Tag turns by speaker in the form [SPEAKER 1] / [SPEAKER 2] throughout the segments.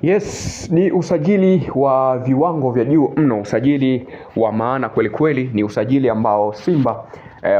[SPEAKER 1] Yes, ni usajili wa viwango vya juu mno, usajili wa maana kweli kweli. Ni usajili ambao Simba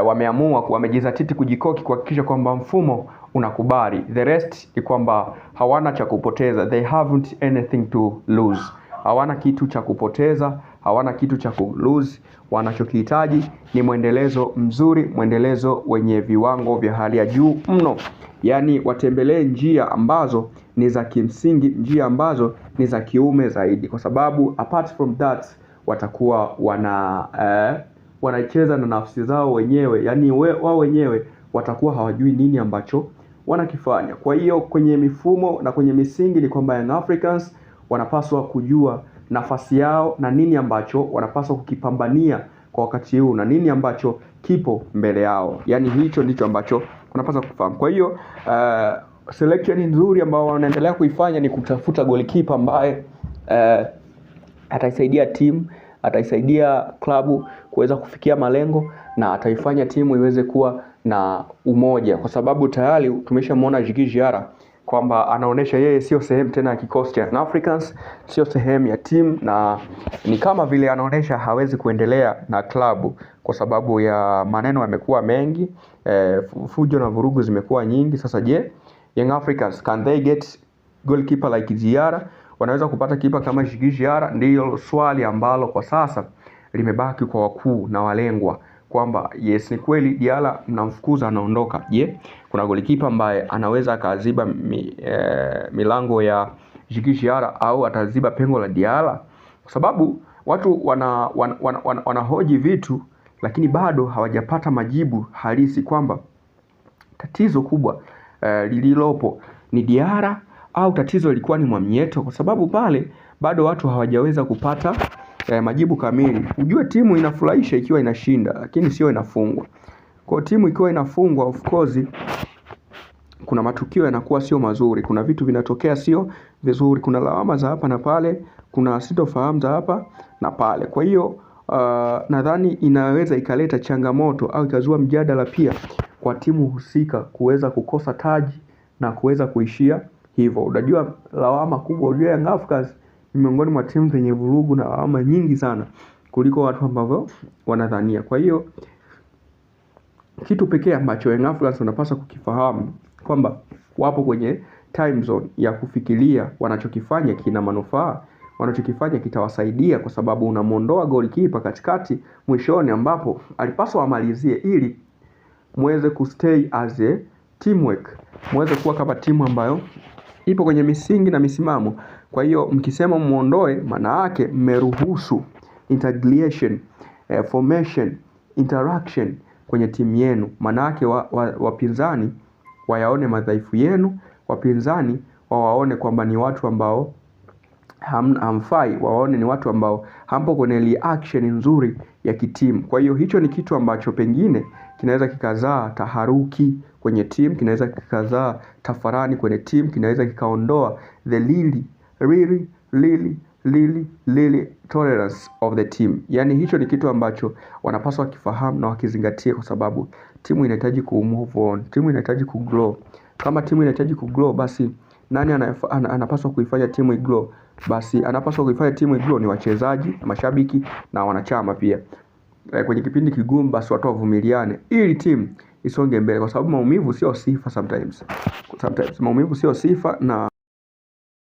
[SPEAKER 1] wameamua, wamejizatiti kujikoki kuhakikisha kwamba mfumo unakubali. The rest ni kwamba hawana cha kupoteza, they haven't anything to lose. Hawana kitu cha kupoteza, hawana kitu cha ku lose. Wanachokihitaji ni mwendelezo mzuri, mwendelezo wenye viwango vya hali ya juu mno, yaani watembelee njia ambazo ni za kimsingi, njia ambazo ni za kiume zaidi, kwa sababu apart from that watakuwa wanacheza na nafsi zao wenyewe, yaani wao wenyewe watakuwa hawajui nini ambacho wanakifanya. Kwa hiyo kwenye mifumo na kwenye misingi ni kwamba Young Africans wanapaswa kujua nafasi yao na nini ambacho wanapaswa kukipambania kwa wakati huu na nini ambacho kipo mbele yao, yaani hicho ndicho ambacho wanapaswa kufahamu. Kwa hiyo selection nzuri ambao wanaendelea kuifanya ni kutafuta goalkeeper ambaye ataisaidia timu, ataisaidia klabu kuweza kufikia malengo na ataifanya timu iweze kuwa na umoja, kwa sababu tayari tumeshamwona Djigui Diarra kwamba anaonesha yeye sio sehemu tena ya kikosi cha Young Africans, sio sehemu ya timu, na ni kama vile anaonesha hawezi kuendelea na klabu kwa sababu ya maneno yamekuwa mengi, fujo na vurugu zimekuwa nyingi. Sasa je, Young Africans, can they get goalkeeper like Diarra? Wanaweza kupata kipa kama Djigui Diarra? Ndiyo swali ambalo kwa sasa limebaki kwa wakuu na walengwa kwamba yes, ni kweli Diarra mnamfukuza anaondoka. Je, kuna golikipa ambaye anaweza akaziba milango ya Djigui Diarra au ataziba pengo la Diarra? Kwa sababu watu wanahoji vitu lakini bado hawajapata majibu halisi kwamba tatizo kubwa lililopo ni Diarra au tatizo lilikuwa ni Mwamnyeto, kwa sababu pale bado watu hawajaweza kupata majibu kamili. Ujue timu inafurahisha ikiwa inashinda, lakini sio inafungwa. Kwa timu ikiwa inafungwa, of course kuna matukio yanakuwa sio mazuri, kuna vitu vinatokea sio vizuri, kuna lawama za hapa na pale, kuna sitofahamu za hapa na pale. Kwa hiyo nadhani inaweza ikaleta changamoto au ikazua mjadala pia kwa timu husika kuweza kukosa taji na kuweza kuishia hivyo. Unajua lawama kubwa, unajua Young Africans ni miongoni mwa timu zenye vurugu na lawama nyingi sana kuliko watu ambavyo wanadhania. Kwa hiyo kitu pekee ambacho Young Africans wanapaswa kukifahamu kwamba wapo kwenye time zone ya kufikiria wanachokifanya kina manufaa, wanachokifanya kitawasaidia, kwa sababu unamuondoa goalkeeper katikati mwishoni, ambapo alipaswa amalizie ili muweze kustay as a teamwork, muweze kuwa kama timu ambayo ipo kwenye misingi na misimamo. Kwa hiyo mkisema muondoe, maana yake mmeruhusu integration, formation, interaction kwenye timu yenu. Maana yake wapinzani wayaone madhaifu yenu, wapinzani wawaone kwamba ni watu ambao hamfai, waone ni watu ambao hampo kwenye reaction nzuri ya kitimu. Kwa hiyo hicho ni kitu ambacho pengine kinaweza kikazaa taharuki kwenye timu, kinaweza kikazaa tafarani kwenye timu, kinaweza kikaondoa the really really really really really tolerance of the team. Yani hicho ni kitu ambacho wanapaswa wakifahamu na wakizingatia, kwa sababu timu inahitaji ku move on, timu inahitaji ku grow. Kama timu inahitaji ku grow, basi nani anapaswa kuifanya timu igrow? Basi anapaswa kuifanya timu igrow ni wachezaji, mashabiki na wanachama pia. Kwenye kipindi kigumu, basi watu wavumiliane ili timu isonge mbele, kwa sababu maumivu sio sifa sometimes. Sometimes maumivu sio sifa na